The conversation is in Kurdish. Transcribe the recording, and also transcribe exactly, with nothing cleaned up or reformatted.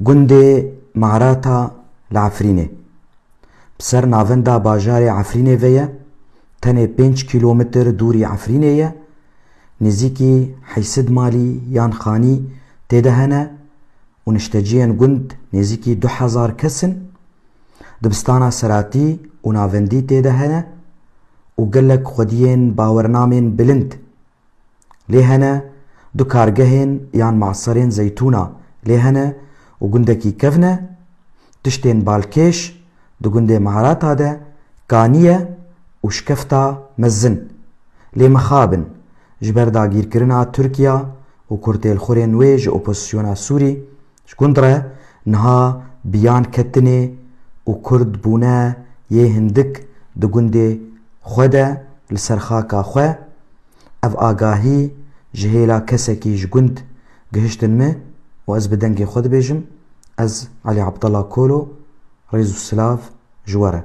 Gundê Marata li Efrînê. Bi ser navenda bajarê Efrînê ve ye, tenê pênc kîlometr dûrî Efrînê ye. Nêzîkî heyşt sed malî yan xanî tê de hene û nişteciyên gund nêzîkî du hezar kes in. Dibistana seratî û navendî tê de hene û gelek xwediyên bawernamên bilind lê hene, du kargehên yan maserên zeytûna lê hene û gundekî kevn e. Tiştên balkêş di gundê Mahrata de kanî ye û şikefta mezin lê mixab in. Ji ber dagîrkirina Tirkiya û kurtêlxurên wê ji opozîsyona Sûrî ji gund re niha biyan ketinê û kurd bûne yê hindik di gundê xwe de li ser xaka xwe. Ev agahî ji hêla kesekî ji gund gihiştin me û ez bi dengê xwe dibêjim, ez Elî Abdullah Kolo, rêz û silav ji we re.